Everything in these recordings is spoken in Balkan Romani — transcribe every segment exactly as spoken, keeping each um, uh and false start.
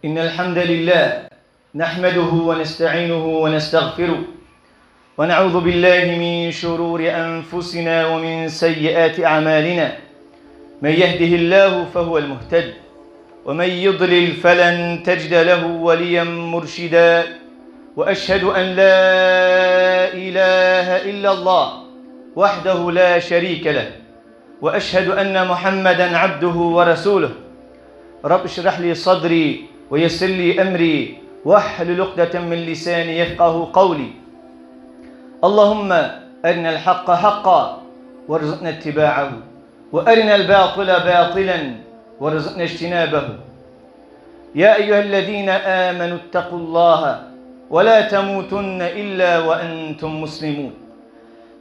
إن الحمد لله نحمده ونستعينه ونستغفره، ونعوذ بالله من شرور أنفسنا ومن سيئات أعمالنا. من يهده الله فهو المهتد، ومن يضلل فلن تجد له وليا مرشدا. وأشهد أن لا إله إلا الله وحده لا شريك له، وأشهد أن محمدا عبده ورسوله. رب اشرح لي صدري ويسر لي أمري واحلل عقدة من لساني يفقه قولي. اللهم أرنا الحق حقا وارزقنا اتباعه، وأرنا الباطل باطلا وارزقنا اجتنابه. يا أيها الذين آمنوا اتقوا الله ولا تموتن إلا وأنتم مسلمون.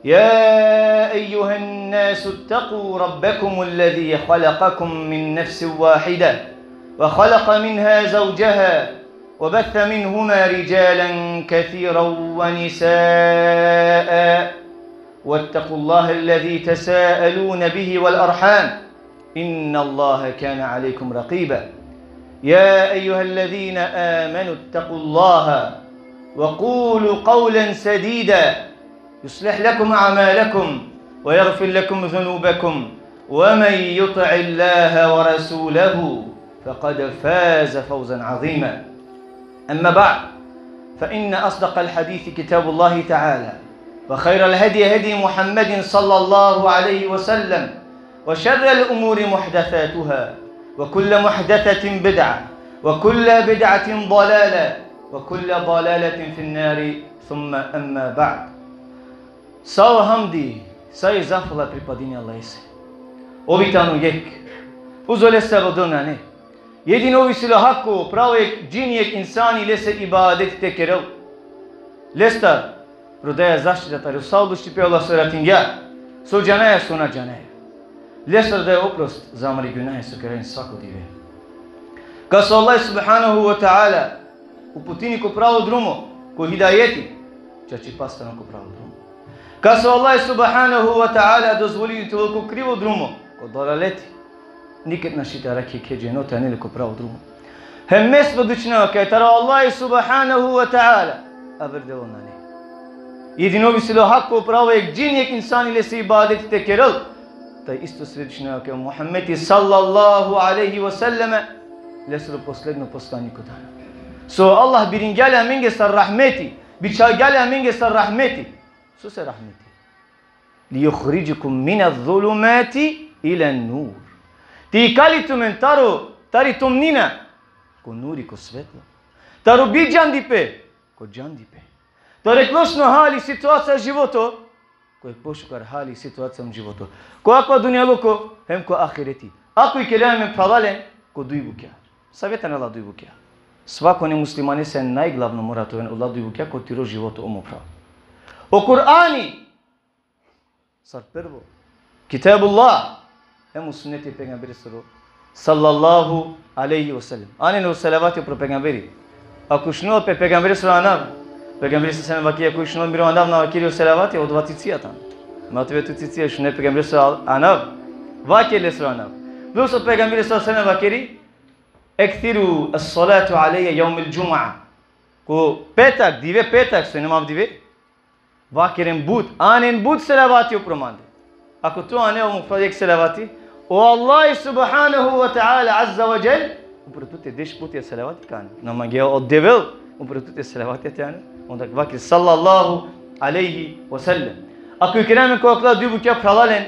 يا أيها الناس اتقوا ربكم الذي خلقكم من نفس واحدة وخلق منها زوجها وبث منهما رجالا كثيرا ونساء، واتقوا الله الذي تساءلون به والأرحام، إن الله كان عليكم رقيبا. يا أيها الذين آمنوا اتقوا الله وقولوا قولا سديدا يصلح لكم أعمالكم ويغفر لكم ذنوبكم، ومن يطع الله ورسوله فقد فاز فوزا عظيما. أما بعد، فإن أصدق الحديث كتاب الله تعالى، وخير الهدي هدي محمد صلى الله عليه وسلم، وشر الأمور محدثاتها، وكل محدثة بدعة، وكل بدعة ضلالة، وكل ضلالة في النار. ثم أما بعد. Sa o hamdi, sa i zahvala pripadini Allahese. Ov i tano jekh. Uzo leste aver drumo nane. Jedino ov isi le hako, pravo jekh džini, jekh insani lese ibadeti te kerel. Lestar rodaja zaštita taro sa o lošnipe, Allah so jaratingja, so džanaja, so na džanaja. Lestar rodaja oprost za amare gunahe so keraja svako dive. Kas o Allah subhanahu ve teala uputini ko pravo drumo, ko hidajeti, čačipaste tano ko pravo drumo. Kas o Allah subhanahu ve teala dozvolini te ovel ko krivo drumo, ko dalaleti, niked našti te arakhi jekhe dženo te anel le ko pravo drumo. Hem me svedočinava kaj taro Allah subhanahu ve teala aver Devel nane. Jedino ov isi le hako, pravo jekh džini, jekh insani lese ibadeti te kerel. Taj isto svedočinava kaj Muhammedi sallallahu alejhi ve selleme lesoro posledno poslaniko tano. So Allah biringja le amenge sar rahmeti, bičhalgja le amenge sar rahmeti. Sose rahmeti? ليخرجكم من الظلمات إلى النور. Te ikali tumen taro, tari tomnina, ko nuri, ko svetlo. Taro bidžandipe, ko džandipe. Taro jekh lošno hali, situacija životo, ko jekh pošukar hali, situacija životo. Ko akava dunjaluko, hem ko ahireti. Ako ikeraja amen, phralalen, ko duj bukja. Save tane ola duj bukja? Svakone muslimanese najglavno mora te oven ola duj bukja ko tiro životo, o mo phral. O Kur'ani, sar prvo, Kitabullah, hem o sunneti e pejgamberesoro, sallallahu alejhi ve sellem. Anen o salavati upro pejgamberi. Ako šunel pe pejgamberesoro anav, pejgamberi sallallahu alejhi ve sellem vakeri, ako šunel miro anav, na vakeri o salavati, odova cicija tano. Ma te ove tu cicija, šune pejgamberesoro anav, vaker lesoro anav. Plus o pejgamberi sallallahu alejhi ve sellem vakeri: أكثروا الصلاة علي يوم الجمعة. Ko petak, dive petak, so inam avdive, vakeren but, anen but salavati upro mande. Ako tu ane, o mo phral, jekh salavati, o Allah subhanahu ve teala azze ve dželle upro tute deš puti salavati ka ane. Na mangea o Devel upro tute salavati te ane. Onda vaker sallallahu alejhi ve sellem. Ako ikeraja amen ko akala duj bukja, phralalen,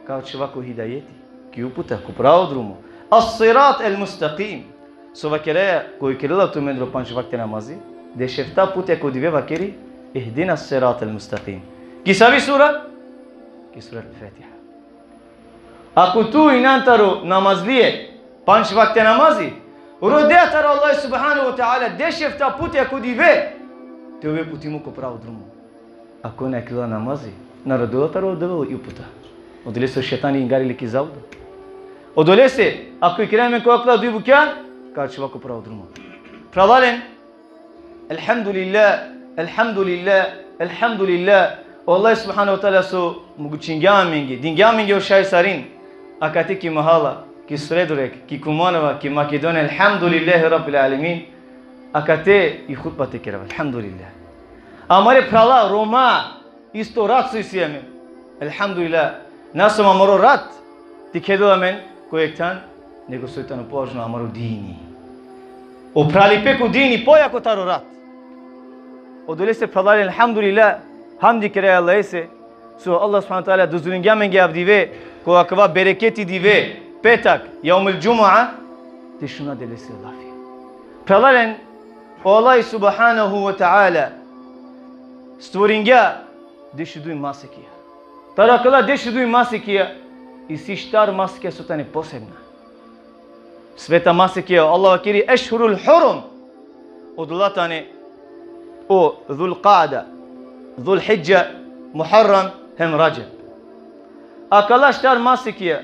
ka ačhova ko hidajeti, ki uputa, ko pravo drumo. الصراط المستقيم. So vakeraja, ko ikerela tumendar o pandž vakte namazi, dešefta puti ko dive vakeri: اهدنا الصراط المستقيم. Ki savi sura? Ki sura Al-Fatiha. Ako tu inan taro namazlije, pandž vakte namazi, rodea taro Allah subhanahu ve teala dešefta puti ko dive te ove uputimo ko pravo drumo. Ako na ikerela namazi, na rodela taro Devel i uputa. Odolese o šejtani ingari le ki zabluda. Odolese, ako ikeraja amen ko akala duj bukja, ka ačhova ko pravo drumo. Phralalen, elhamdulillah, elhamdulillah, elhamdulillah. O Allah subhanahu ve teala so mogućingja amenge, dingja amenge o šaj sarin, akate ki mahala, ki Sredorek, ki Kumanova, ki Makedonija, elhamdulillahi rabbil alamin, akate i hutba te kerava, elhamdulillah. Amare phrala, Roma, isto rat so isi amen. Elhamdulillah. Na samo amaro rat dikhedela amen ko jekh than, nego soj tano považno amaro dini. O phralipe ko dini pojako taro rat. Odolese phralalen, elhamdulillah, hamdi keraja Allahese, so Allah subhanahu ve teala dozvolingja amenge av dive, ko akava bereketi dive, petak, jaumul džumua, te šuna Devlese lafi. Phralalen, o Allah subhanahu ve teala stvoringja dešuduj masekija. Taro akala dešuduj masekija, isi štar masekija so tane posebna. Sveta masekija, Allah vakeri ešhurul hurum. Odola tane o Zulkada, Zulhidža, Muharram, hem Radžab. Akala štar masekija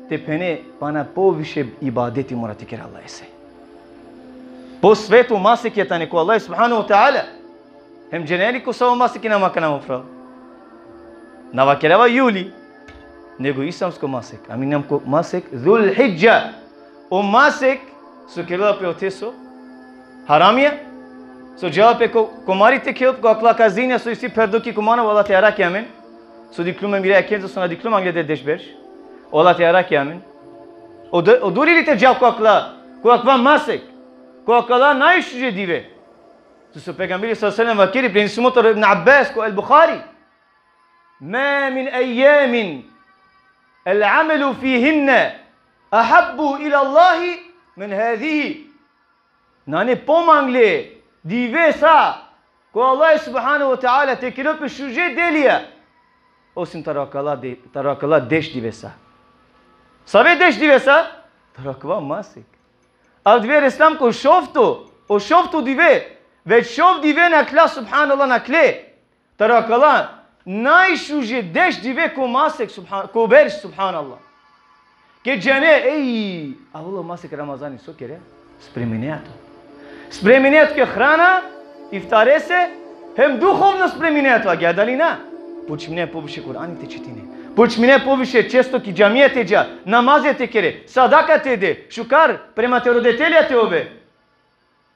te phene pana poviše ibadeti mora te kera Allahese. Po sveto masekija tane ko Allah subhanahu ve teala. Hem džanea li ko savo masek inam akana, mo phral? Na vakerava juli, nego islamsko masek. Amen inam ko masek Zulhidža. O masek so kerela pe ote so haramija, so džala pe ko, ko mari te khel, ko akala kazinja so isi pherdo ki Kumanova, o Allah te arakhi amen. So dikhljum e miraja khenca, so na dikhljum angleder deš berš. O Allah te arakhi amen. O de-, odori li te džal ko akala, ko akava masek, ko akala najšuže dive. So o pejgamberi sallallahu alejhi ve sellem vakeri, prenesimo taro Ibn Abbas ko El-Buhari: "Ma min ejjamin el-amelu fihinne ahabbu ila Allahi min hazihi." Nane pomangle dive sa ko Allah subhanahu ve teala te kerel pe šuže delija, osim taro akala de-, taro akala deš dive sa. Save deš dive sa? Taro akava masek. Avdive reslam ko šovto, o šovto dive, već šov dive nakhle, subhanallah, nakhle. Taro akala najšuže deš dive ko masek, subhan-, ko berš, subhanallah. Ked džane, ej, avela o masek Ramazani, so kere? Spreminea tu. Spreminea tuke hrana, iftarese, hem duhovno spreminea tu, agjaar dali na? Počminea poviše Kurani te čitine. Počminea poviše često ki džamija te dža, namaze te kere, sadaka te de, šukar prema te roditelja te ove.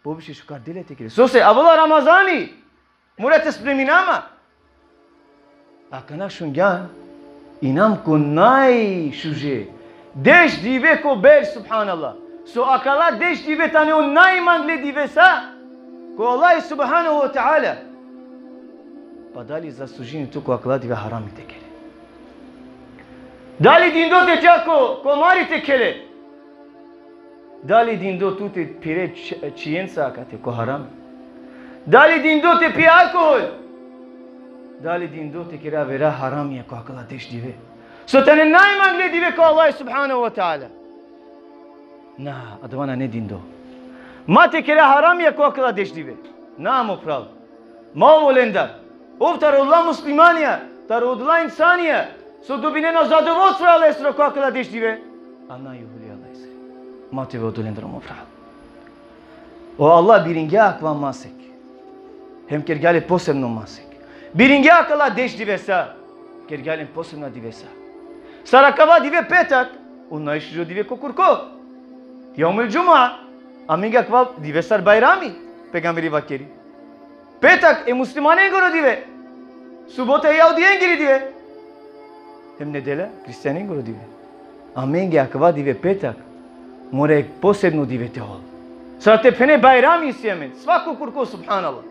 Poviše šukar delija te kere. Sose, avela Ramazani, mora te spremina ma. Akana šungjan, inam ko najšuže deš dive ko berš, subhanallah. So akala deš dive tane o najmangle dive sa ko Allah subhanahu ve teala. Pa dali zaslužini tu ko akala dive harami te kere? Dali dindo te dža ko, ko mari te khele? Dali dindo tu te phire č-, čhijenca akate ko haram? Dali dindo te pi alkohol? Dali dindo te kere avera haramija ko akala deš dive, so tane najmangle dive ko Allah subhanahu ve teala? Na, adava nane dindo. Ma te kere haramija ko akala deš dive. Na, mo phral. Ma ov olendar. Ov taro odola muslimanja, taro odola insanja so dobinena zadovoljstvo e Allahesoro ko akala deš dive. A na i huli e Allahesere. Ma te ove odolendar, mo phral. O Allah biringja akava masek. Hem kergja le posebno masek. Biringja akala deš dive sa. Kergja le posebna dive sa. Sar akava dive petak, o najšužo dive ko kurko. Jaumul džumua. Amenge akava dive sar bajrami, pejgamberi vakeri. Petak e muslimanengoro dive. Subota e jahudiengiri dive. Hem nedela hristijanengoro dive. Amenge akava dive petak mora jekh posebno dive te ol. Sar te phene bajrami isi amen. Svako kurko, subhanallah.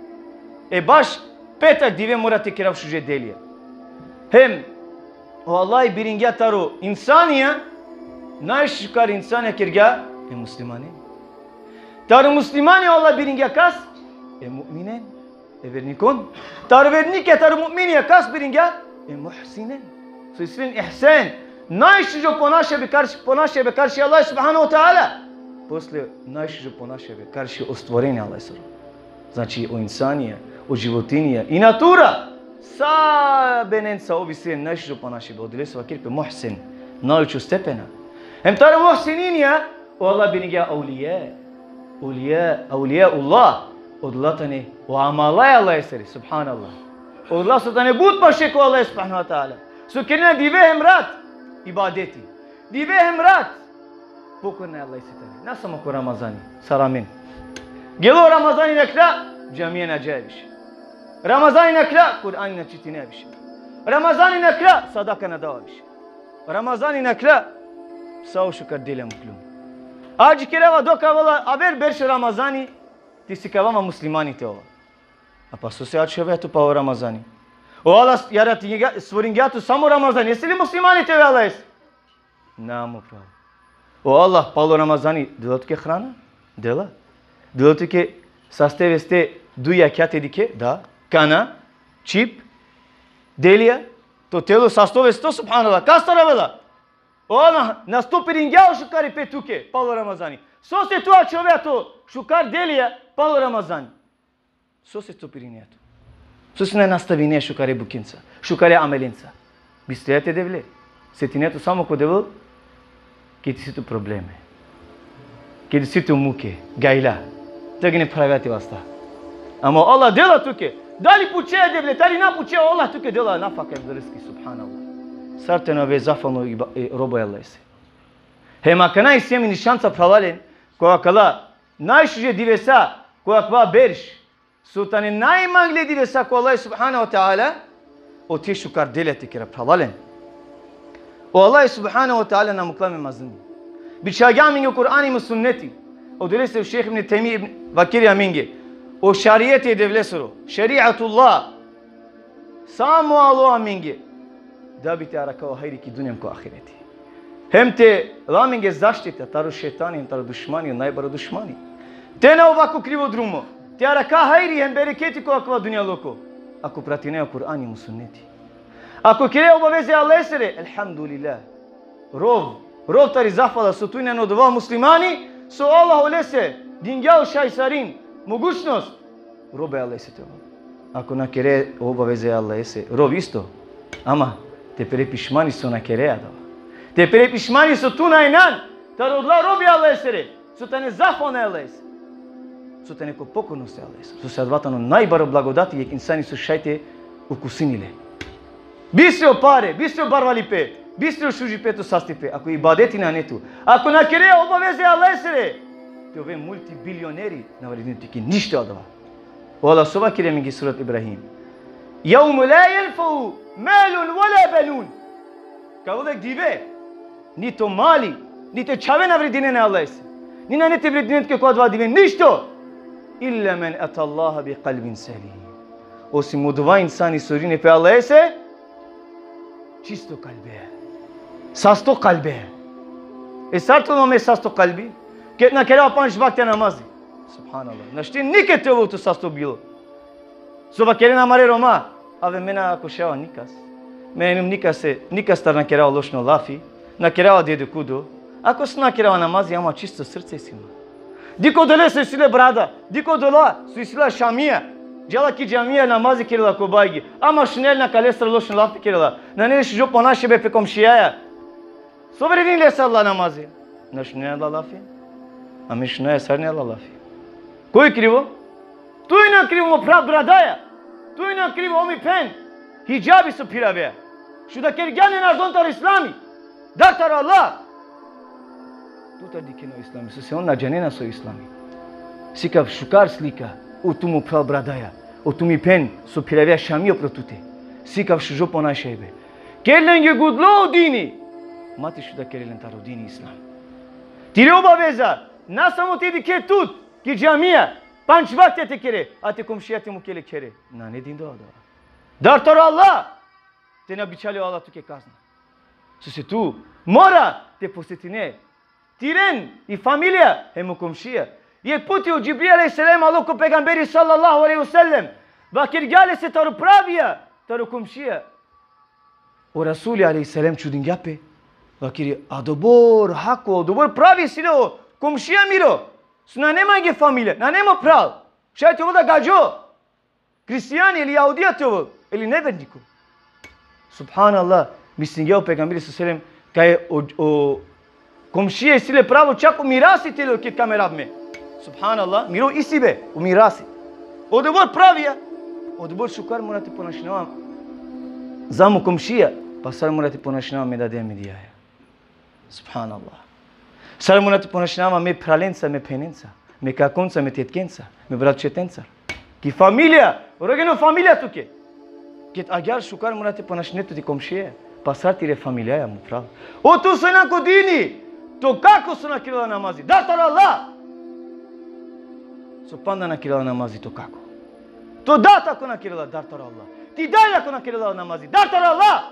E baš petak dive mora te kerav šuže delija. Hem o Allah biringja taro insanja, najšukar insanja kergja e muslimane. Taro muslimane o Allah biringja kas? E mu'minen. E vernikon. Taro vernike, taro mu'minija kas biringja? E muhsinen. So isi len ihsan. Najšužo ponašibe karši, ponašibe karši Allah subhanahu ve teala. Posle najšužo ponašibe karši o stvorenje Allahesoro. Znači, o insanja, o životinja, i natura. Sabinenca ov isi len najšužo ponašibe. Odolese vakeri pe muhsin. Najučo stepena. Hem taro muhsininja, o Allah biringja avlija. Avlija, avlijaullah. Odola tane o amalaja Allahesere, subhanallah. Odola so tane but paše ko Allah subhanahu ve teala. So kerena dive hem rat ibadeti. Dive hem rat Pokorna e Allahese tane. Na samo ko Ramazani, sar amen. Gelo Ramazani na kra, džamija na džaja više. Ramazani na kra, Kur'ani na čitinea više. Ramazani na kra, sadaka na dava više. Ramazani na kra, sa o šukar delja muklum. Adžikerava dok avela aver berš Ramazani, te sikava ma muslimani te ova. A pa sose ačhovea tu palo Ramazani? O Allah jaratingja, stvoringja tu samo Ramazani. Jesi li muslimani te ove Allahese? Na, mo phral. O Allah palo Ramazani dela tuke hrana? Dela. Dela tuke saste veste duj jakha te dikhe? Da. Kana, čhib, delija, to telo sasto vesto, subhanallah. Kastar avela? O Allah na stopiringja o šukaripe tuke palo Ramazani. Sose tu ačhovea to šukar delija palo Ramazani? Sose stopirinea tu? Sose na nastavinea šukare bukjenca, šukare amelenca? Bistrija te Devle. Setinea tu samo ko Devel, ked isi tu probleme. Ked isi tu muke, gajla. Tegani phravea te vasta. Ama o Allah dela tuke. Dali pučea e Devle, dali na pučea, o Allah tuke dela nafaka hem rizki, subhanallah. Sar te na ove zahvalno iba-, e, robo e Allahese. Hem akana isi amen nišanca, phralalen, ko akala najšuže divesa, ko akava berš, so tane najmangle divesa ko Allah subhanahu wa ta'ala, ote šukar delja te kera, phralalen. O Allah subhanahu wa ta'ala na mukla amen mazlum. Bičhalgja amenge o Kur'ani hem o sunneti. Odolese o šejh Ibn Tejmije ibn, vakeri amenge: o šarijeti e Devlesoro, šeriatullah, samo alo amenge da bi te arakha o hajri ki dunja hem ko ahireti. Hem te la amenge zaštita taro šejtani hem taro dušmani, o najbaro dušmani. Te na ova ko krivo drumo. Te arakha hajri hem bereketi ko akava dunjaluko. Ako pratinea o Kur'ani hem o sunneti. Ako kerea obaveze e Allahesere, elhamdulillah. Rov, rov tari zahvala so tu injan odova muslimani, so Allah olese dingja o šaj sarin mogućnost robe e Allahese te ova. Ako na kerea obaveze e Allahese, rov isto. Ama te pere pišmani so na kerea adava. Te pere pišmani so tu na injan taro odola robe e Allahesere so tane zahvalna e Allahese, so tane ko pokornost e Allahese. Sose adava tano najbaro blagodati jekh insani so šaj te ukusini le. Bistri o pare, bistri o barvalipe, bistri o šužipe, to sastipe, ako ibadeti nane tu, ako na kerea obaveze e Allahesere, te ove multibilioneri, na vredini tuke ništo adava. O Allah so vakeri amenge ki surat Ibrahim: Jevme la jenfe'u malun ve la benun. Ka ovel jekh dive, ni to mali, ni te čhave na vredinena e Allahese. Ni nane te vredinen tuke ko adava dive ništo. Illa men etallaha bi kalbin selim. Osim odova insani so irini pe Allahese čisto kalbea. Sasto kalbea. E sar te ovel me sasto kalbi? Ked na kerava pandž vakte namazi. Subhanallah. Našti niked te ovel tu sasto bilo. So vakerena amare Roma: ave, me na akušava nikas. Me inum nikase, nikastar na kerava lošno lafi, na kerava dedikodu. Ako so na kerava namazi, ama čisto srce isi ma. Dikh odole so isi le brada, dikh odola so isi la šamija. Džala ki džamija, namazi kerela ko bajgi. Ama šunel na kalestar lošno lafi kerela. Nane le šužo ponašibe pe komšijaja. So vredini lese adala namazi? Na šunena adala lafi? Amen šunaja sarine adala lafi. Koj krivo? Tu injan krivo, mo phral, bradaja. Tu injan krivo, o mi phen. Hidžabi so phiravea. Šudakergjan e narodon taro islami. Dar taro Allah. Tutar dikhena o islami, sose on na džanena so islami. Sikav šukar slika, o tu, mo phral, bradaja, o tu, mi phen, so phiravea šamio pro tute. Sikav šužo ponašibe. Ker lenge gudlo o dini. Ma te šudakerel len taro dini islam. Tire obaveza, na samo te dikhe tut ki džamija, pandž vakte te kere, a te komšija te muke le khere. Nane dindo adava. Dar taro Allah, te na bičhali o Allah tuke kazna. Sose tu mora te posetine tiren i familija hem o komšija. Jekh puti o Džibril alejhi selam alo ko pejgamberi sallallahu alejhi ve sellem, vakergja lese taro pravija taro komšija. O Resuli alejhi selam čudingja pe, vakeri: adobor hako, adobor pravi isi le o komšija miro, so nane mange familija, nane mo phral, šaj te ovel da gadžo, hristijani ili jahudija te ovel, ili neverniko. Subhanallah, mislingja o pejgamberi sallallahu alejhi ve sellem kaj o, o komšija isi le pravo čak o mirasi te lel ked ka merav me. Subhanallah, miro isibe, o mirasi. Odobor pravija, odobor šukar mora te ponašinava za mo komšija, pa sar mora te ponašinava me dadaja, me dijaja. Subhanallah. Sar mora te ponašinava me phralenca, me phenenca, me kakonca, me tetkenca, me bratčetenca. Ki familija, rogeno familija tuke. Ked agjar šukar mora te ponašine tu ti komšije, pa sar tire familijaja, mo phral. O tu so na ko dini, to kako so na kerela namazi, dar taro Allah. So panda na kerela namazi, to kako. To dat ako na kerela, dar taro Allah. Ti daj ako na kerela namazi, dar taro Allah.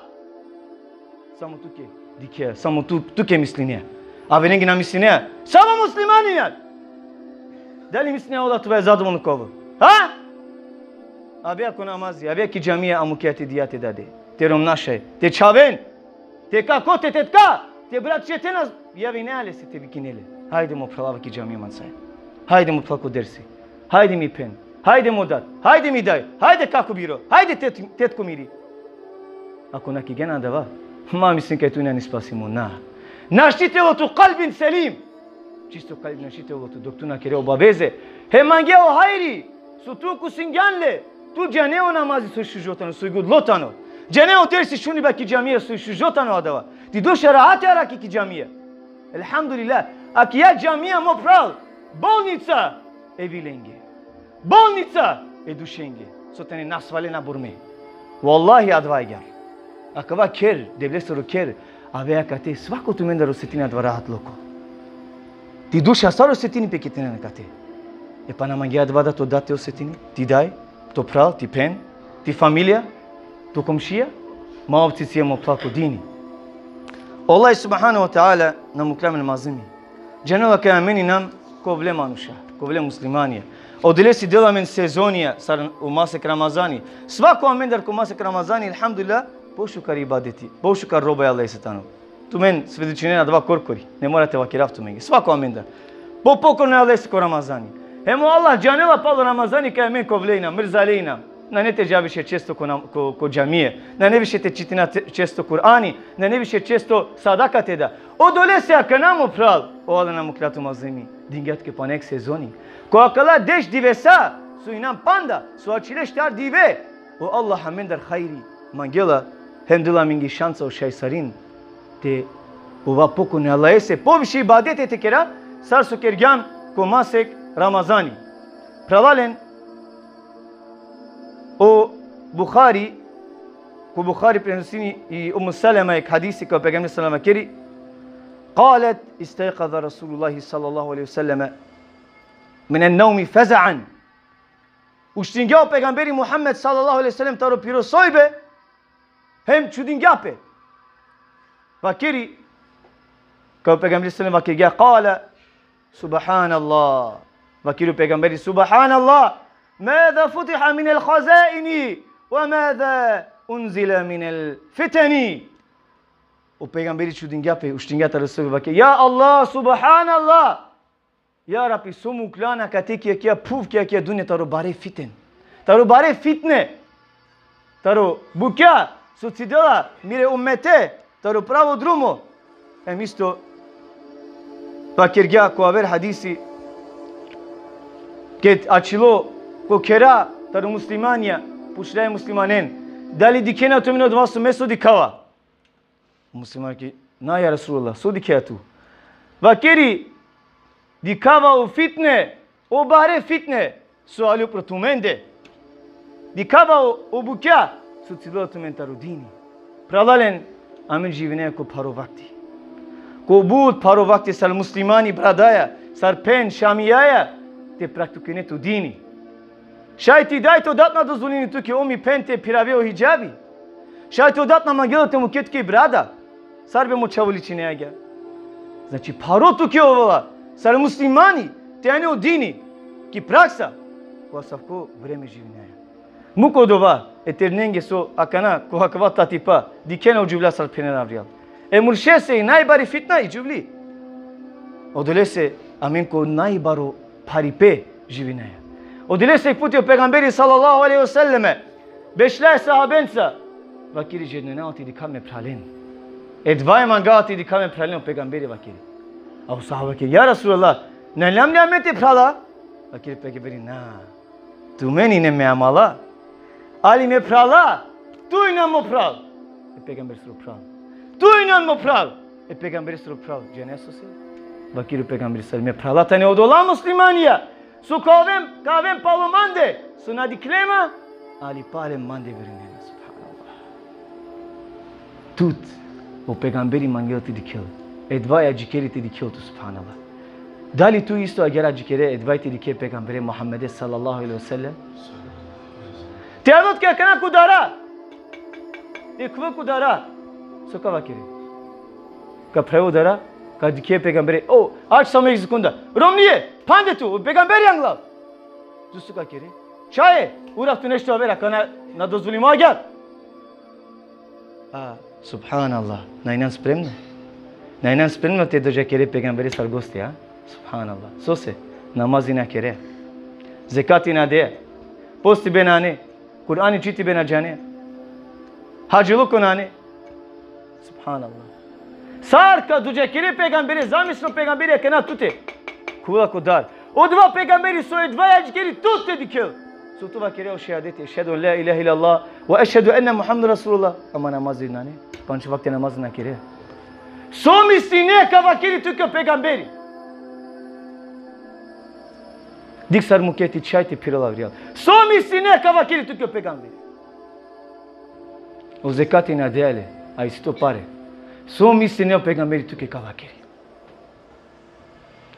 Samo tuke dikhea, samo tu, tuke mislinea. Averenge na mislinea. Samo muslimani ja. Dali mislinea ola tuvaja zadovoljno ko ov? Ha? Avea ko namazi, avea ki džamija, a mukea te dija, te dade, te romnašaj, te čhaven, te kako, te tetka, te bratčetena. Javinea lese, te vikinea le. Hajde mo phralava ki džamija mancaja. Hajde mo phral ko dersi. Hajde mi phen. Hajde mo dat. Hajde mi daj. Hajde kako biro. Hajde tet-, tetko miri. Ako na kergjan adava, ma mislinea kaj tu injan spasimo. Na. Našti te ovel tu kalbin selim. Čisto kalbi našti te ovel tu dok tu na kere obaveze. Hem mangea o hajri so tu okusingjan le. Tu džanea o namazi soj šužo tano, soj gudlo tano. Džanea o dersi, šuniba ki džamija soj šužo tano adava. Ti duša rahati arakhi ki džamija. Elhamdulillah. Akaja džamija, mo phral, bolnica e vilenge. Bolnica e dušenge. So tane nasvale, na burme. Vallahi, adava agjar. Akava kher, Devlesoro kher, avea kate, svako tumendar osetini adava rahatluko. Ti duša sar osetini pe ked tane kate. E pa na mangea adava da to dat te osetini, ti daj, to phral, ti phen, ti familija, to komšija, ma ov cicija, mo phral, ko dini. Allah subhanahu wa ta'ala na mukhlja amen mazlumi. Džanela kaj amen inam kovle manuša, kovle muslimanja. Odolese dela amen sezonija, sar o masek Ramazani. Svako amendar ko masek Ramazani, elhamdulillah, pošukar ibadeti, pošukar roba e Allahese tano. Tumen svedočinena adava korkori, ne mora te vakerav tumenge. Svako amendar. Po pokorno e Allahese ko Ramazani. Hem o Allah džanela palo Ramazani kaj amen kovle inam, mrzale inam. Nane te dža više često ko nam-, ko, ko džamije. Nane više te čitina te-, često Kur'ani. Nane više često sadaka te da. Odolese akana, mo phral, o Allah na mukhlja tu mazlumi. Dingja tuke pana jekh sezoni. Ko akala deš divesa so inam panda, so ačhile štar dive, o Allah amendar hajri mangela, hem dela amenge šansa o šaj sarin te ova pokorno e Allahese, poviše ibadete te kera, sar so kergjan ko masek Ramazani. Phralalen, o Buhari, ko Buhari prenosini i Ummu Salama jekh hadisi kaj o pejgamberi sallallahu alejhi ve sellem vakeri: قالت: استيقظ رسول الله صلى الله عليه وسلم من النوم فزعا. Uštingja o pejgamberi Muhammed sallallahu alejhi ve sellem taro piro sojbe, hem čudingja pe. Vakeri, kaj o pejgamberi sallallahu alejhi ve sellem vakergja: قال: سبحان الله. Vakeri o pejgamberi: سبحان الله، ماذا فتح من الخزائن، وماذا أنزل من الفتن. O pejgamberi čudingja pe, uštingja taro sojbe, vakeri: Ja Allah, subhanallah. Ja Rabbi, so mukhljan akate ki akaja phuv, ki akaja dunja, taro bare fiten. Taro bare fitne. Taro bukja so cidela mire ummete taro pravo drumo. Hem isto vakergja ko aver hadisi, ked ačhilo ko khera taro muslimanja, pučhlja e muslimanen: Dali dikhena tumen odova so me so dikhava? Muslimani: Na, ja Resulallah, so dikhea tu? Vakeri: Dikhava o fitne, o bare fitne so alo pro tumende. Dikhava o, o bukja so cidela tumen taro dini. Phralalen, amen živinea ko pharo vakti. Ko but pharo vakti sar muslimani bradaja, sar phen šamijaja, te praktikujne to dini. Šaj ti daj, to dat na dozvolini tuke, o mi phen, te phirave o hidžabi. Šaj to dat na mangela te muke tuke brada. Sar be, mo čhavo, ličinea agjaar. Znači, pharo tuke ovela sar muslimani te ane o dini ki praksa. Ko asavko vreme živinea. Muk odova e ternenge so akana ko akava tatipa dikhena o džuvlja sar phenena avrijal. E muršese i najbari fitna i džuvli. Odolese amen ko najbaro pharipe živinea. Odolese jekh puti o pejgamberi sallallahu alejhi ve selleme bešla e sahabenca, vakeri: Žednena te dikhav me phralen. Edva mangava te dikhav me phralen, o pejgamberi vakeri. A o sahabe vakeri: Ja Resulallah, na injam li amen te phrala? Vakeri pejgamberi: Na. Tumen ine me amala. Ali me phrala, tu injan mo phral. E pejgamberesoro phral. Tu injan mo phral. E pejgamberesoro phral. Džanea sose? Vakeri o pejgamberi sallallahu alejhi ve sellem: Me phrala tane odola muslimanija so ka oven, ka oven palo mande, so na dikhle ma, ali palem mande verujnena, subhanallah. Tut, o pejgamberi mangel te dikhel. Edva adžikeri te dikhel tut, subhanallah. Dali tu isto agjaar adžikere, edva te dikhe pejgambere Muhammede sallallahu alejhi ve sellem? Te avol tuke akana ko dara. Te khuvel ko dara. So ka vakere? Ka phravel dara, ka dikhe pejgambere. O, ač samo jekh sekunda. Romnije, phande tu, o pejgamberi angla. Tu so ka kere? Čaje, urav tu nešto avera, akana na dozvolimo agjaar. A, subhanallah, na inan spremno. Na inan spremno te dočekere pejgambere sar gosti, a? Subhanallah. Sose? Namazi na kere. Zekati na de. Postibe nane. Kur'ani čitibe na džane. Hadžiluko nane. Subhanallah. Sar ka dočekere pejgambere, zamislin o pejgamberi akana tute. Khuvel ko dar. Odova pejgamberi so edva adžikeri tut te dikhel. So tu vakere o šehadeti, ešhedu en la ilahe illallah ve ešhedu enne Muhammeden resulullah. Ama namazi nane. Pandž vakte namaz na kere. So misline ka vakeri tuke o pejgamberi? Dikh sar muketi čhaj te phirel avrijal. So misline ka vakeri tuke o pejgamberi? O zekati na dea le, a isto pare. So misline o pejgamberi tuke ka vakeri?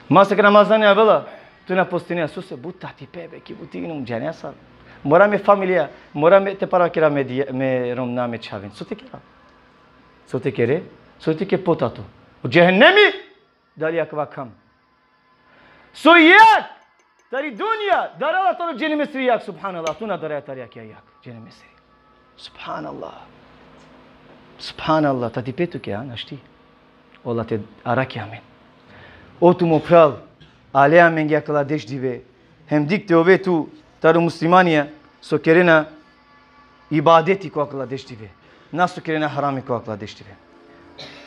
Masek Ramazani avela, tu na postinea, sose? But tatipe be, ki buti inum, džanea sar. Mora me familija, mora me te parakera me dije, me romna, me čhaven. So te kera? So te kere? So te ke potato? O džehennemi, dali akava kham. So jag tari dunja darela taro dženemesiri jag, subhanallah, tu na daraja tari akija jag, dženemesiri. Subhanallah. Subhanallah, tatipe tuke, a, našti? O Allah te arakhi amen. O tu mo phral, ale amenge akala deš dive, hem dikh te ove tu taro muslimanja so kerena ibadeti ko akala deš dive. Na so kerena harami ko akala deš dive.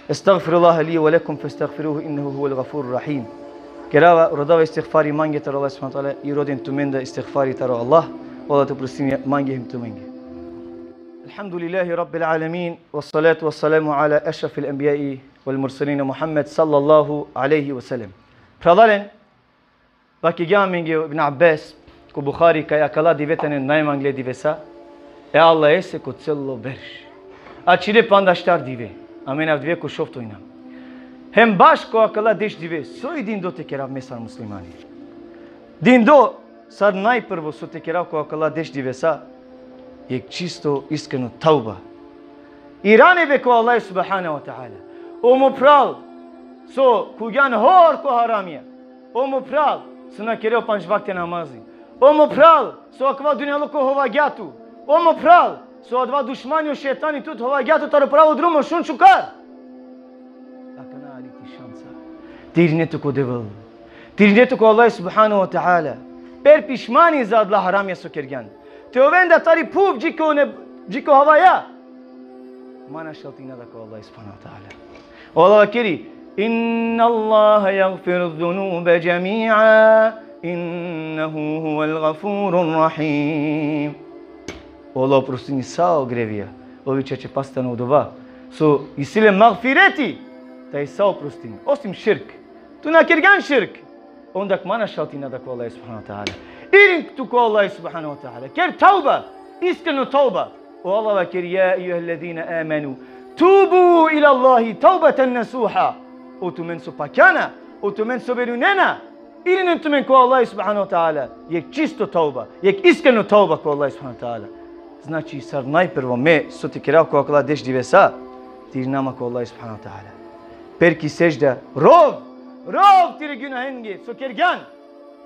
Estagfirullahe li ve lekum festagfiruhu innehu huvel gafurur rahim. Kerava, rodava istigfari mange taro Allah subhanehu ve teala, i roden tumen da istigfari taro Allah, o Allah te prostini mange hem tumenge. Elhamdulillahi Rabbil alemin, ve salatu ve selamu ala ešrafil enbijai vel murselin Muhammed sallallahu alejhi ve sellem. Phralalen, Vakergja amenge Ibn Abbas, ko Buhari, kaj akala dive tane najmangle divesa e Allahese ko celo berš. A čhile panda štar dive, amen av dive ko šovto inam. Hem baš ko akala deš dive, so i dindo te kerav me sar muslimani? Dindo sar najprvo so te kerav ko akala deš divesa, jekh čisto iskreno tauba. Iranibe ko Allah subhanehu ve teala. O mo phral, so khuvgjan hor ko haramija. O mo phral, so na kere o pandž vakte namazi. O mo phral, so akava dunjaluko hovagja tu. O mo phral, so adava dušmani o šejtani tut hovagja tu taro pravo drumo, šun šukar. Akana ali ti šansa. Te irine tu ko Devel. Te irine tu ko Allah subhanehu ve teala. Per pišmani za adala haramija so kergjan. Te oven da tari phuv dži ko ne-, dži ko havaja. Ma našaltina da ko Allah subhanehu ve teala. O Allah vakeri: Inna Allahe jagfiru zunube džemi'a, innehu huvel gafurur rahim. O Allah prostini sa o grevija. Ov i čače pastano odova so isi le magfireti, taj sa o prostini. Osim širk. Tu na kergjan širk. Onda ma našaltina da ko Allah subhanehu ve teala. Irin tu ko Allah subhanehu ve teala. Ker tauba, iskreno tauba. O Allah vakeri: Ja ejjuhellezine amenu, tubu ilallahi taubeten nesuha. O tumen so pakjana, o tumen so verujnena, irinen tumen ko Allah subhanehu ve teala. Jekh čisto tauba, jekh iskreno tauba ko Allah subhanehu ve teala. Znači, sar najprvo me so te kerav ko akala deš divesa, te irina ma ko Allah subhanehu ve teala. Per ki sedžda, rov, rov tire gunahenge so kergjan,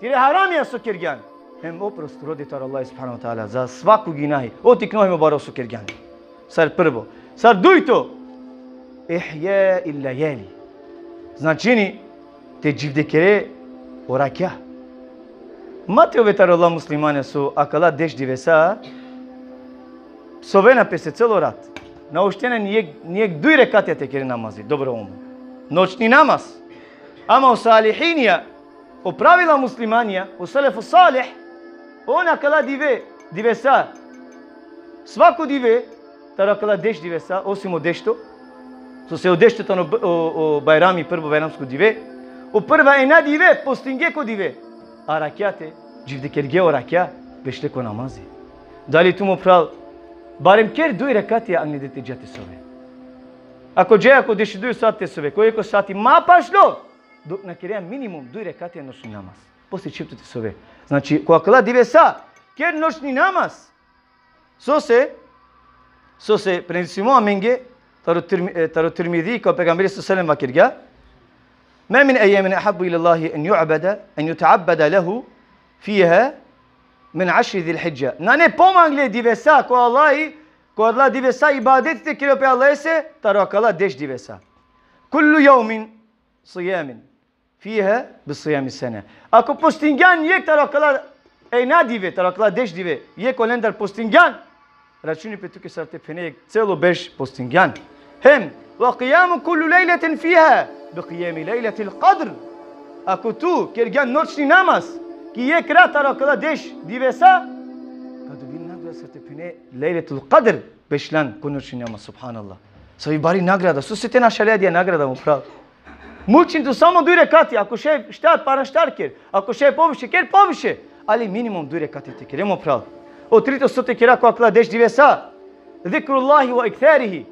tire haramija so kergjan. Hem oprost rode taro Allah subhanehu ve teala za svako gunahi. O tikno hem o baro so kergjan. Sar prvo. Sar dujto, ihja'il lejali. Značini te dživde kere o rakja. Ma te ove taro ola muslimanja so akala deš divesa sovena pese celo rat. Na uštena ni jekh, ni jekh duj rekatja te kere namazi, dobro, omo. Noćni namaz. Ama o salihinja, o pravila muslimanja, o selefu salih, on akala dive, divesa, svako dive, taro akala deš divesa, osim o dešto, sose o dešto tano b-, o, o Bajrami, prvo bajramsko dive, Po prva ena dive, postinge ko dive. A rakjate, dživdikerge o rakja, bešle ko namazi. Dali tu mo phral, barem ker duj rekati anglede te dža te sove. Ako dža, ako dešuduj sati te sove, ko jekh sati ma pašlo, dok na kerea minimum duj rekati noćni namaz. Posle čhib tu te sove. Znači, ko akala divesa, ker noćni namaz. Sose, sose prenesimo amenge, taro Tirmi-, e, taro Tirmizi, kaj o pejgamberi sallallahu alejhi ve sellem vakergja: "Ma min ayyamin ahabbu ila Allahi an yu'bada, an yuta'abbada lahu fiha min ashri dhil hijja." Nane pomangle divesa ko Allahi, ko adala divesa ibadeti te kerel pe Allahese, taro akala deš divesa. Kullu yawmin siyamin fiha bi siyami sene. Ako postingjan jekh taro akala ena dive, taro akala deš dive, jekh olendar postingjan, računi pe tuke sar te phene jekh celo berš postingjan. Hem, wa qiyamu kullu lejletin fiha bi qiyami lejletil kadr. Ako tu kergjan noćni namaz, ki jekh rat taro akala deš divesa, ka dobil nagrada sar te phene Lejletul Kadr bešlan ko noćni namaz, subhanallah. Savi bari nagrada, sose te našalea adija nagrada, mo phral. Mučin tu samo duj rekati, ako šaj štar, pana štar ker, ako šaj poviše, ker poviše. Ali minimum duj rekati te kere, mo phral. O trito so te kera ko akala deš divesa. Zikrullahi wa iktharihi.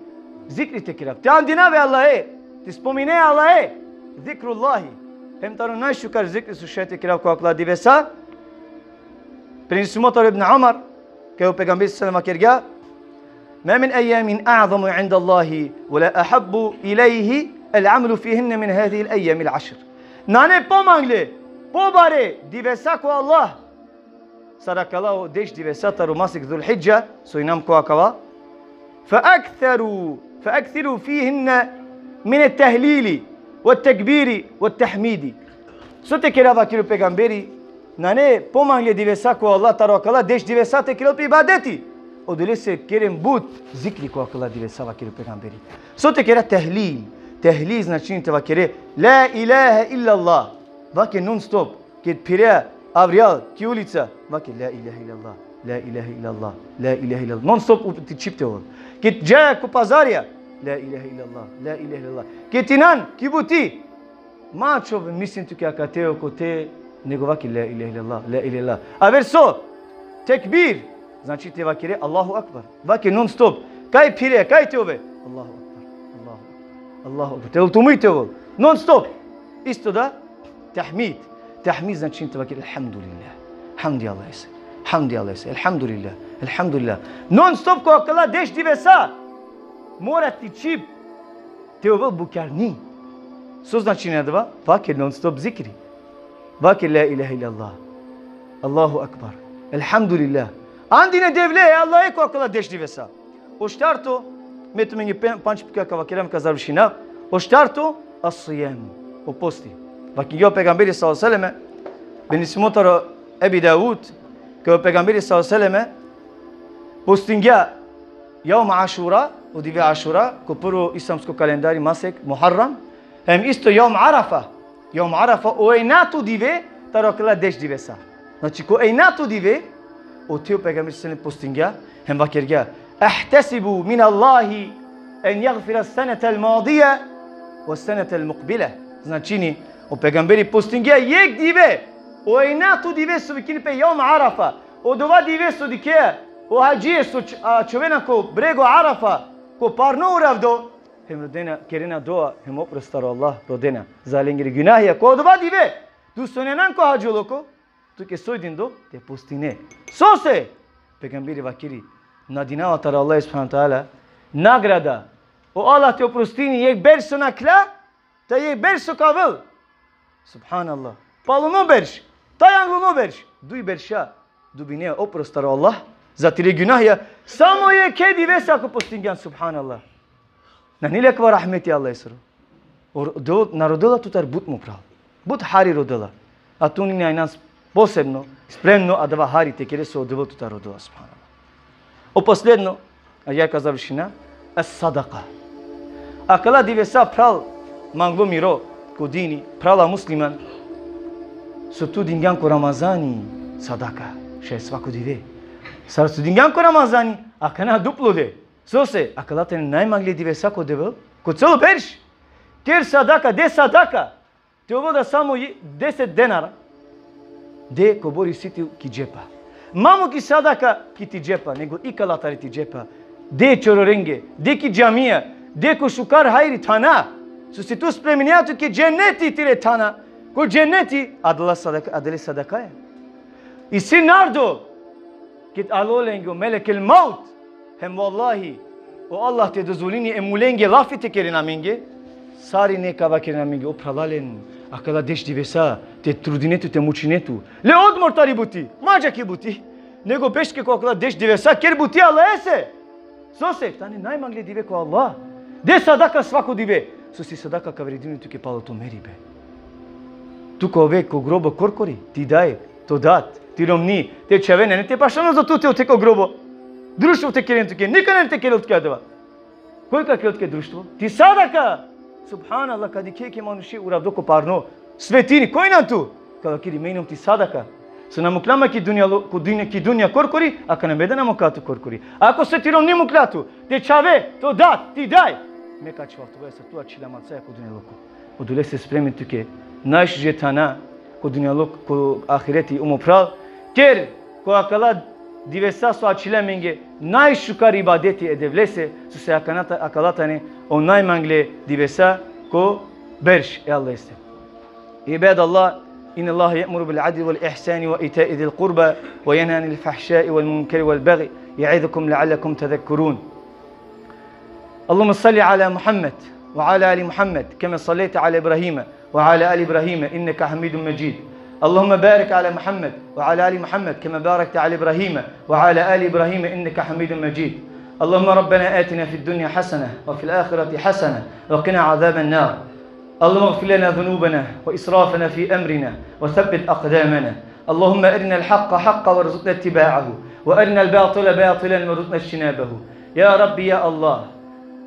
Zikri te kera. Te andina ve Allahe, te spomine Allahe. Zikrullahi. Hem taro najšukar zikri so šaj te kera ko akala divesa. Prenesimo taro Ibn Umar, kaj o pejgamberi sallallahu alejhi ve sellem vakergja: "Ma min ayyamin a'zamu inda Allahi wa la ahabbu ilayhi al-amalu fihinna min hadhihi al-ayyami al-ashr." Nane pomangle, pobare divesa ko Allah sar akala o deš divesa taro masek Dhul Hidža, so inam ko akava. Fa aktharu, fa akthiru fihinna min at-tahlili wat-takbiri wat-tahmidi. So te kera, vakeri o pejgamberi, nane pomangle divesa ko Allah taro akala deš divesa te kerel pe ibadeti. Odolese keren but zikri ko akala divesa, vakeri o pejgamberi. So te kera? Tehlil. Tehlil značini te vakere la ilahe illallah. Vake non stop. Ked phire avrijal ki ulica, vake la ilahe illallah, la ilahe illallah, la ilahe illallah. Non stop u-, ti čhib te ovel. Ked dža ko pazarja, la ilahe illallah, la ilahe illallah. Ked inan ki buti, ma čhov mislin tuke akate okote, nego vake la ilahe illallah, la ilahe illallah. Aver so, tekbir, znači te vakere Allahu Akbar. Vake non stop. Kaj phire, kaj te ove? Allahu Akbar, Allahu Akbar, Allahu Akbar. Te ultumuj te ovel. Non stop. Isto da, tahmid. Tahmid znači te vakere elhamdulillah. Hamdi Allahese. Hamdi Allahese. Elhamdulillah. Elhamdulillah. Non stop ko akala deš divesa. Mora ti čhib te ovel bukjarni. So značini adava? Vake non stop zikri. Vake la ilahe illallah. Allahu Akbar. Elhamdulillah. Andine Devle, e Allahe, ko akala deš divesa. O štarto, me tumenge pe-, pandž puka ka vakerav, ka završinav. O štarto, as-sijam. O posti. Vakingja o pejgamberi sallallahu alejhi ve selleme, prenesimo taro Ebi Davud, kaj o pejgamberi sallallahu alejhi ve selleme postingja jevm Ašura, o dive Ašura, ko prvo islamsko kalendari masek Muharram, hem isto jevm Arafa. Jevm Arafa, o enjato dive taro akala deš divesa. Znači, ko enjato dive, ote o pejgamberi sallallahu alejhi ve sellem postingja, hem vakergja: "Ahtesibu min Allahi en jagfira senete al-madije ve senete al-mukbile." Značini, o pejgamberi postingja jekh dive, o enjato dive so vikini pe jevm Arafa, odova dive so dikhe o hadžije so č-, a, čhovena ko brego Arafa, ko parno uravdo, hem rodena, kerena dova, hem oprost taro Allah rodena za lengere gunahija. Ko odova dive, tu so injan ko hadžoloko, tuke soj dindo? Te postine. Sose? Pejgamberi vakeri: Nadinava taro Allah subhanahu ve teala nagrada. O Allah te oprostini jekh berš so nakhla, te jekh berš so ka avel. Subhanallah. Paluno berš, taj angluno berš, duj berša dubine oprost taro Allah za tire gunahija, samo jekhe divesa ko postingjan, subhanallah. Nani li akava rahmeti Allahesoro? O ro-, do-, na rodela tutar but, mo phral. But hari rodela. A tu nine inan posebno spremno adava hari te kere so o Devel tutar rodela, subhanallah. O posledno, a ja ka završina, as-sadaka. Akala divesa, phral, manglo miro ko dini, phrala musliman, so tu dingjan ko Ramazani sadaka, šaj svako dive. Sar so dingjan ko Ramazani, akana duplo de. Sose, akala tane najmangle divesa ko Devel, ko celo berš. Ker sadaka, de sadaka. Te ovel da samo i-, deset denara. De kobor isi tu ki džepa. Ma muk i sadaka ki ti džepa, nego ikala tari ti džepa. De čororenge, de ki džamija, de ko šukar hajri thana. So si tu spreminea tu ki dženeti tire thana. Ko dženeti, adala sadaka, adale sadakaja. Isi nardo, kit alo lenge o melekel maut. Hem vallahi, o Allah te dozvolini e mulenge lafi te keren amenge, sarine ka vakeren amenge, o phralalen, akala deš divesa, te trudine tu, te mučine tu. Le odmor tari buti, ma dža ki buti. Nego beške ko akala deš divesa, ker buti Allahese. Sose, tane najmangle dive ko Allah. De sadaka svako dive. Sose sadaka ka vredini tuke palo to meribe. Tu ka ove ko grobo korkori, ti daj, to dat, ti romni, te čhave nane te pašano za tute ote ko grobo. Društvo te keren tuke, nika nane te kerel tuke adava. Koj ka kerel tuke društvo? Ti sadaka! Subhanallah, ka dikhe ki manuše uravdo ko parno. Svetini, koj na tu? Ka vakeri me inum ti sadaka. So na mukla ma ki dunja lo-, ko dunja, ki dunja korkori, akana me da na mukla tu korkori. Ako so ti romni mukla tu, te čhave, to dat, ti daj. Me ka čhivav tuke, sa tu ačhila malcaja ko dunjaluko. Odolese spremin tuke najšuže thana ko dunjaluk, ko ahireti, o mo phral. Ker ko akala divesa so ačhile amenge najšukar ibadeti e Devlese, sose akana ta-, akala tane o najmangle divesa ko berš e Allahese. عباد الله، إن الله يأمر بالعدل والإحسان وإيتاء ذي القربى وينهى عن الفحشاء والمنكر والبغي يعظكم لعلكم تذكرون. اللهم صل على محمد وعلى آل محمد كما صليت على إبراهيم وعلى آل إبراهيم إنك حميد مجيد. اللهم بارك على محمد وعلى آل محمد كما باركت على إبراهيم وعلى آل إبراهيم إنك حميد مجيد. اللهم ربنا آتنا في الدنيا حسنة وفي الآخرة حسنة وقنا عذاب النار. اللهم اغفر لنا ذنوبنا وإسرافنا في أمرنا وثبت أقدامنا. اللهم أرنا الحق حقا وارزقنا اتباعه، وأرنا الباطل باطلا وارزقنا اجتنابه. يا رب يا الله،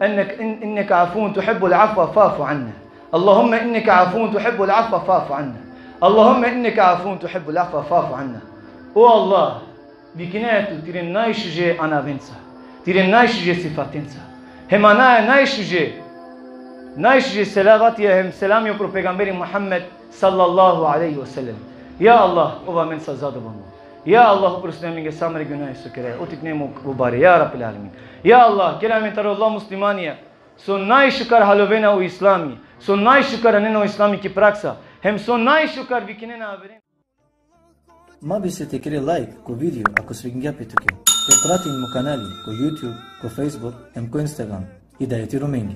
أنك، إن-، إنك عفو تحب العفو فاعف عنا. اللهم إنك عفو تحب العفو فاعف عنا. اللهم إنك عفو تحب العفو فاعف عنا. O Allah, vikine tu tire najšuže anavenca, tire najšuže sifatenca. Hem anaja najšuže, najšuže selavatija hem selamija pro pejgamberi Muhammed sallallahu alejhi ve sellem. Ja Allah, ov amen sa zadovoljno. Ja Allah, oprosti amenge sa amare gunahe so keraja, otkine mo ko bare, ja Rabbil alemin. Ja Allah, ker amen taro Allah muslimanija, so najšukar halovena o islami, so najšukar anena o islami ki praksa, hem so najšukar vikinena averen. Ma bister te kere like ko video ako svidingja pe tuke. Te pratin mo kanali ko YouTube, ko Facebook, hem ko Instagram. Hidajeti Romengi.